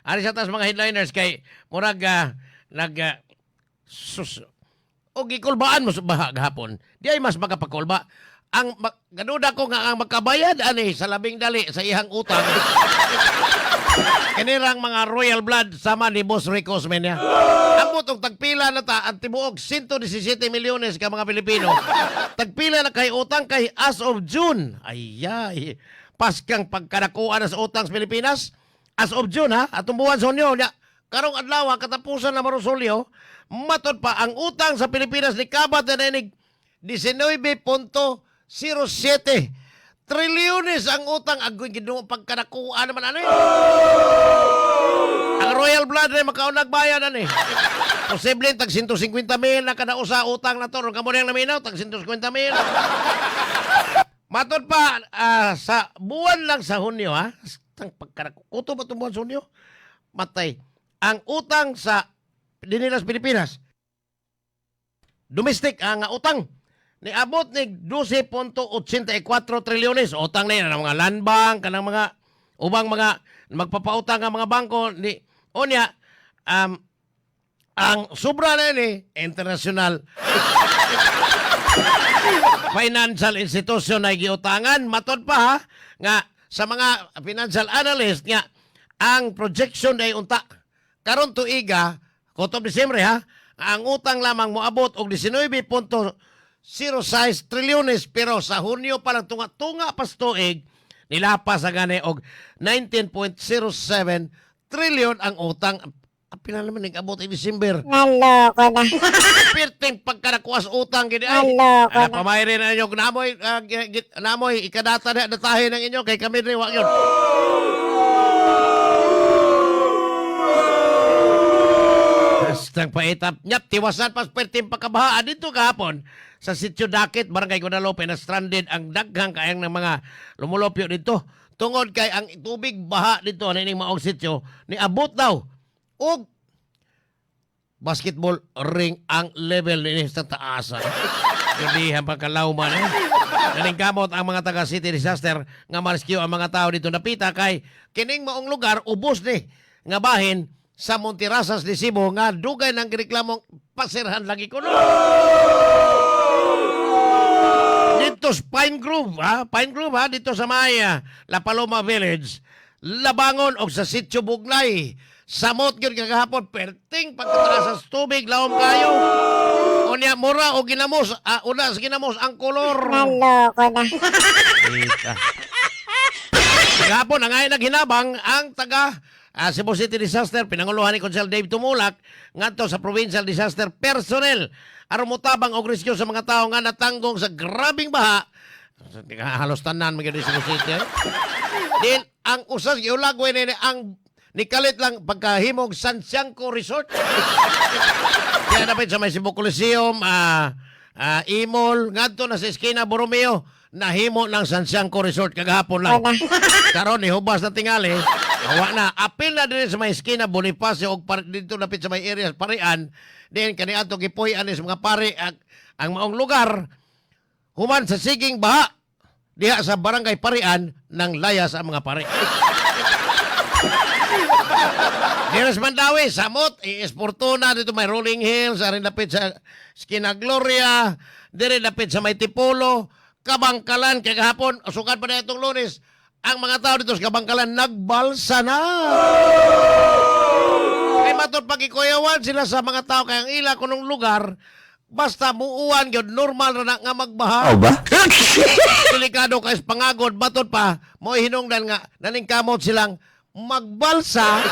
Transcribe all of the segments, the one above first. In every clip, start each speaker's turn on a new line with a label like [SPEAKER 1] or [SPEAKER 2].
[SPEAKER 1] Ari sa taas mga headliners kay murag nag sus o gikulbaan mo sa baha gahapon. Di ay mas makapakulba. Ang gaduda ko nga ang makabayad ani sa labing dali sa ihang utang. Kinirang mga royal blood sama ni Boss Rico Osmeña. Ambot og tagpila na ta ang tibuok 117 milyones ka mga Pilipino. Tagpila na kay utang kay as of June. Ayay. Paskang pagkanakuan na sa utang sa Pilipinas. As of June ha, atong buwan sa Hunyo nya. Karong adlaw katapusan na marusulyo, matod pa ang utang sa Pilipinas ni kabat na inig 19.07 trilyones ang utang. Agoy Ginoo, pagkanakuan naman ano eh. Ang royal blood rin makaunag bayan ani. Posible tag 150 mil na kada usa utang na to. Ron kamo niyang naminaw, tag 150 mil. Matod pa sa buwan lang sa Hunyo ha. Tang pagkanakuto ba itong buwan sa Hunyo? Matay. Ang utang sa dinila sa Pilipinas, domestic ang utang niabot ni 12.84 trilyones. Utang na yun, ang mga land bank, kanang mga ubang mga magpapautang ang mga bangko ni unya ang sobra na ni international financial institution ay giutangan. Matod pa ha, nga sa mga financial analyst nga ang projection ay unta karon tuiga kutob Disyembre ha, ang utang lamang moabot og 19.06 trilyones, pero sa Hunyo pa lang tunga-tunga pas tuig nilapas ang gani og 19.07 trilyon ang utang. Apila naman nag-abot ay December.
[SPEAKER 2] Naloko na.
[SPEAKER 1] Pirting pagkanakuas utang gini ay.
[SPEAKER 2] Naloko
[SPEAKER 1] Ana
[SPEAKER 2] na.
[SPEAKER 1] pamayri na inyo namoy namoy ikadata na datahin ng inyo kay kami diri wa yun. Bastang paitap nyap tiwasan pas perting pagkabaha dito kahapon sa Sitio Dakit, Barangay Guadalupe, na stranded ang daghang kaayang ng mga lumulopyo dito tungod kay ang tubig baha dito na ining maong sitio ni abot daw og basketball ring ang level ni sa taasa. Grabe ang pagkalawman eh. Naningkamot ang mga taga City Disaster nga ma-rescue ang mga tao dito napita kay kining maong lugar ubos ni nga bahin sa Montirasas de Cebu nga dugay nang gireklamong pasirhan lagi kuno. Dito sa Pine Grove, ha? Pine Grove, ha? Dito sa may La Paloma Village. Labangon og sa Sitio Bugnay. Samot gyud kagahapon, perting pagkataas sa tubig, laom kayo. Unya mura og ginamos, una sa ginamos ang kolor.
[SPEAKER 2] Naloko na.
[SPEAKER 1] Kita. Kagahapon ang ay naghinabang ang taga Cebu City Disaster pinanguluhan ni Consel Dave Tumulak ngadto sa Provincial Disaster Personnel aron motabang og rescue sa mga tawo nga natanggong sa grabing baha. Halos tanan magyud Cebu City. Eh. Din ang usas giulagway nini ang nikalit lang pagkahimog Sanciangco Resort. Kaya dapat sa may Cebu Coliseum, Imol, ngadto na sa eskina Borromeo, nahimo ng Sanciangco Resort kagahapon lang. Karon ni hubas na tingali, wa na apil na din sa may eskina Bonifacio og dito dapit sa may area sa Parian, din kaniadto gipuy-an ni sa mga pari ang maong lugar human sa siging baha diha sa barangay Parian nang layas ang mga pari. Dires Mandawi, Samot, ES Fortuna, dito may Rolling Hills, arin dapit sa Skina Gloria, dire dapit sa may Tipolo, Kabangkalan, kay kahapon, sukad pa na itong Lunes, ang mga tao dito sa Kabangkalan, nagbalsa na. Kay matod pagikuyawan sila sa mga tao, kay ang ila kunong lugar, basta muuan gyud normal ra na nga magbaha.
[SPEAKER 3] ba?
[SPEAKER 1] Delikado kay sa pangagod, matod pa, mo hinungdan nga naningkamot silang magbalsa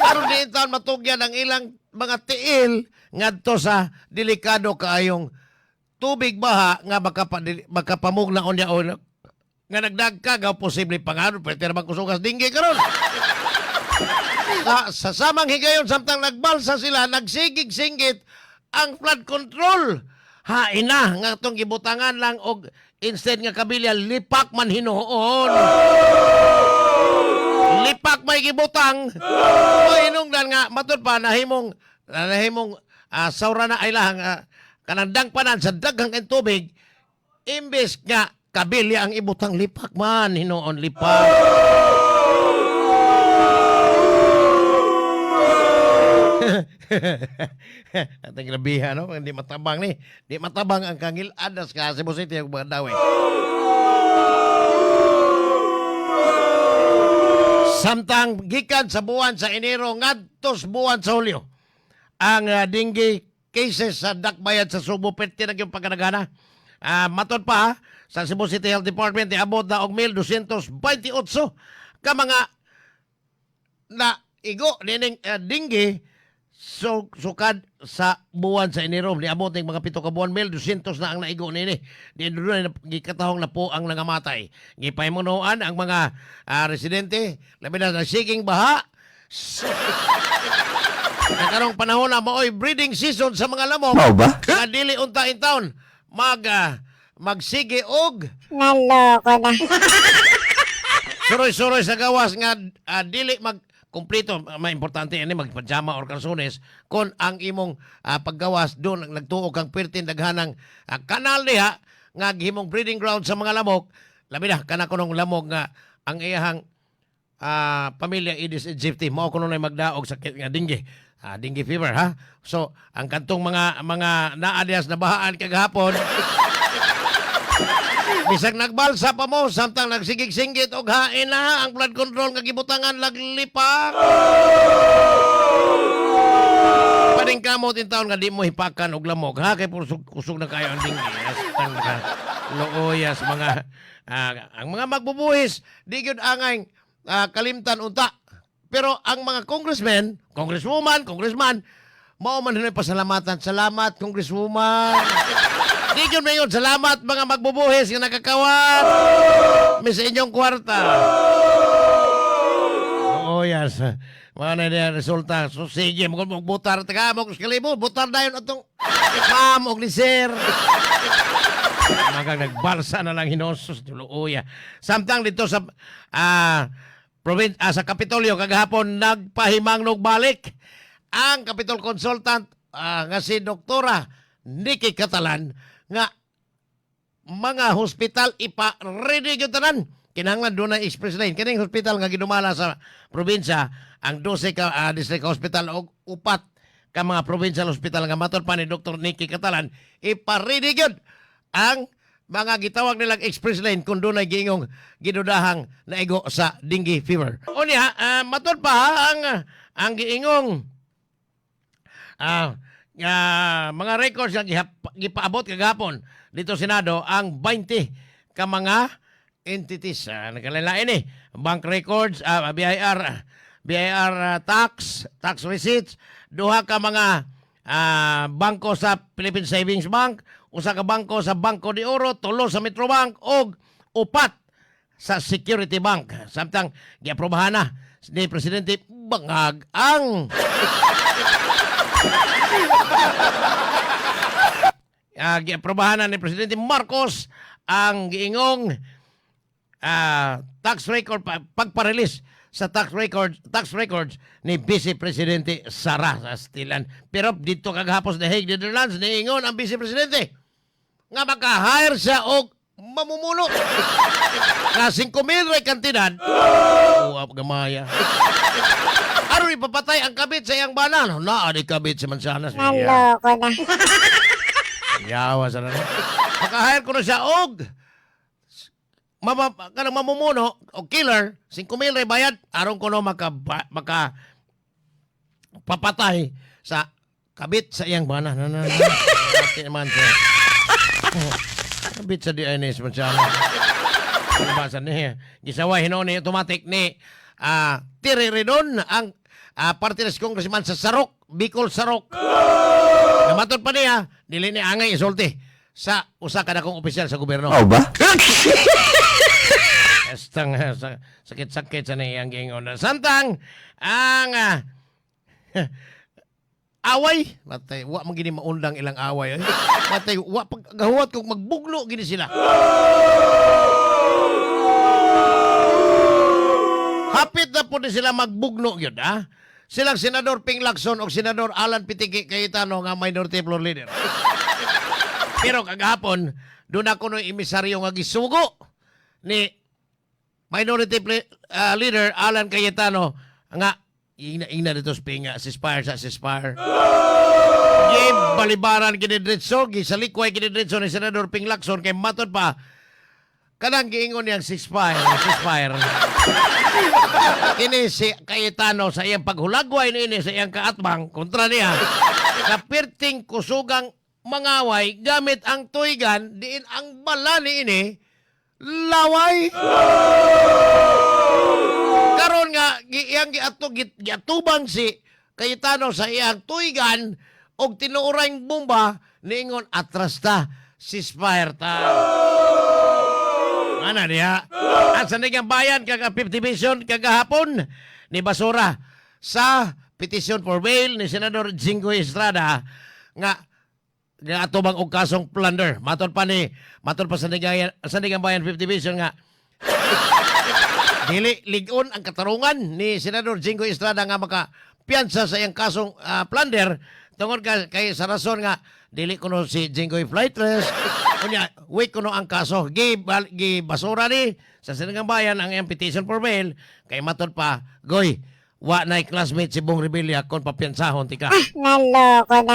[SPEAKER 1] aron di taon matugyan ang ilang mga tiil ngadto sa delikado kaayong tubig baha nga makapamugna unya o nga nagdagkag ang posible pangano pwede naman kusugas dinggi karon sa samang higayon samtang nagbalsa sila nagsigig-singgit ang flood control. Hain na nga itong gibutangan lang og instead nga kabilya lipak man hinuon, lipak may gibutang o hinungdan nga matud pa nahimong nahimong sawra na ay lahang kanang dangpanan sa daghang kay tubig imbes nga kabilya ang ibutang lipak man hinuon lipak. Atang grabiha, no? Hindi matabang ni. Di matabang ang kangilad sa Cebu City ug Mandaue. Samtang gikan sa buwan sa Enero ngadto sa buwan sa Hulyo, ang dengue cases sa Dakbayan sa Subo perti na gyud pagkanagana. Matod pa ha, sa Cebu City Health Department, iabot na og 1,228 ka mga na igo nining dengue so, sukad sa buwan sa Enero. Niabot ning mga 7 ka buwan, 1,200 na ang naigo nini. Di doon na gikatahong na po ang nangamatay. Gipahimunuan ang mga residente, labi na sa siging baha. Sa karong panahon na maoy breeding season sa mga lamok.
[SPEAKER 2] Mao ba?
[SPEAKER 1] Nga dili unta in town magsige og
[SPEAKER 3] Naloko na.
[SPEAKER 1] Suroy-suroy sa gawas nga dili mag kumpleto, maimportante ini magpajama or kalsones kon ang imong paggawas doon nagtuo kang pertin daghanang kanal diha nga gihimong breeding ground sa mga lamok, labi na kana kunong lamok nga ang iyahang pamilya Aedes aegypti, mao kuno nay magdaog sakit nga dengue, dengue fever ha. So ang kantong mga naa dihas na bahaan kagahapon, bisag nagbalsa pa mo samtang nagsigig-singgit og hain na ang flood control nga gibutangan laglipak. Paning kamot in taon nga di mo hipakan og lamok ha, kay kusog, kusog na kayo ang dengue. Astang ka luoyas mga ang mga magbubuhis di gyud angay kalimtan unta. Pero ang mga congressmen, congresswoman, congressman, mao man hinoy pasalamatan. Salamat, congresswoman. Di gyud mayon, salamat mga magbubuhis nga nakakawat. May sa inyong kwarta. Oo, yes. Mga na niya resulta. So, sige, mo kung butar ta ka, mo kalibo, butar dayon atong ma'am og ni sir. Magang nagbalsa na lang hinosos luoya. Samtang dito sa sa Kapitolyo kagahapon nagpahimang balik ang Capitol Consultant nga si Doktora Nikki Catalan nga mga hospital ipa-ready gyud tanan. Kinahanglan doon na express lane. Kining hospital nga gidumala sa probinsya, ang 12 ka district hospital og upat ka mga provincial hospital nga matod pa ni Dr. Nikki Catalan, ipa-ready gyud ang mga gitawag nilang express lane kung doon ay giingong gidudahang naigo sa dengue fever. Unya, matod pa ha, ang giingong mga records nga gipaabot kagahapon dito Senado ang 20 ka mga entities. Nagkalain eh. Bank records, BIR, BIR tax, tax receipts, duha ka mga bangko sa Philippine Savings Bank, usa ka bangko sa Banco de Oro, tulo sa Metrobank og upat sa Security Bank. Samtang giaprobahan na ni Presidente Bangag ang giaprobahan na ni Presidente Marcos ang giingong tax record pagpa-release sa tax records ni Vice Presidente Sara sa Stilan. Pero dito kagahapon sa The Hague, Netherlands, niingon ang Vice Presidente nga maka-hire siya og mamumuno nga 5,000 ray kantidad. Uap gamaya. Aron ipapatay ang kabit sa iyang bana. No, naa di kabit si Mansanas.
[SPEAKER 3] Naloko na.
[SPEAKER 1] Yawa sa na. Maka-hire ko na siya og mama kanang mamumuno o killer, 5,000 ray bayad aron ko no maka papatay sa kabit sa iyang bana. Na, na, na. Ate naman siya. Kabit sa DNS man siya. Ano ba sa niya? Gisaway hinuon ni automatic ni Terry Ridon ang party list congressman sa Sarok, Bicol Sarok. Namatod pa niya, dili ni angay isulti sa usa ka dakong opisyal sa gobyerno.
[SPEAKER 2] Mao ba?
[SPEAKER 1] Estang sakit-sakit sa niyang gingon. Samtang ang away, matay wa man gini maundang ilang away. Ay. Matay wa pag gahuwat kung magbugno gini sila. Hapit na po ni sila magbugno yun, ha? Silang Senador Ping Lacson o Senador Alan Pitiki Cayetano nga minority floor leader. Pero kagahapon, doon ako no emisaryo nga gisugo ni Minority Leader Alan Cayetano nga Ingna ingna dito sa pinga, ceasefire sa ceasefire. Gibalibaran kini diretso, gisalikway kini diretso ni Senador Ping Lacson kay matod pa kanang giingon niyang ceasefire, ceasefire. Kini si Cayetano sa iyang paghulagway niini sa iyang kaatbang kontra niya. Kapirting kusugang mangaway gamit ang tuigan diin ang bala niini laway. Karon nga iyang giatubang si Cayetano sa iyang tuigan og tinuorang bomba, niingon atras ta, ceasefire ta. Ana niya. At sa Sandiganbayan kag ang 5th Division kagahapon ni basura sa petition for bail ni Senador Jinggoy Estrada nga nga atubang og kasong plunder. Matod pa sa Sandiganbayan 5th Division nga dili ligon ang katarungan ni Senador Jinggoy Estrada nga maka piyansa sa iyang kasong plunder tungod kay sa rason nga dili kuno si Jinggoy flight risk, unya weak kuno ang kaso. Gi basura ni sa Sandiganbayan ang iyang petition for bail kay matod pa goy wa nay classmate si Bong Revilla kon papiyansahon tika.
[SPEAKER 3] Naloko na.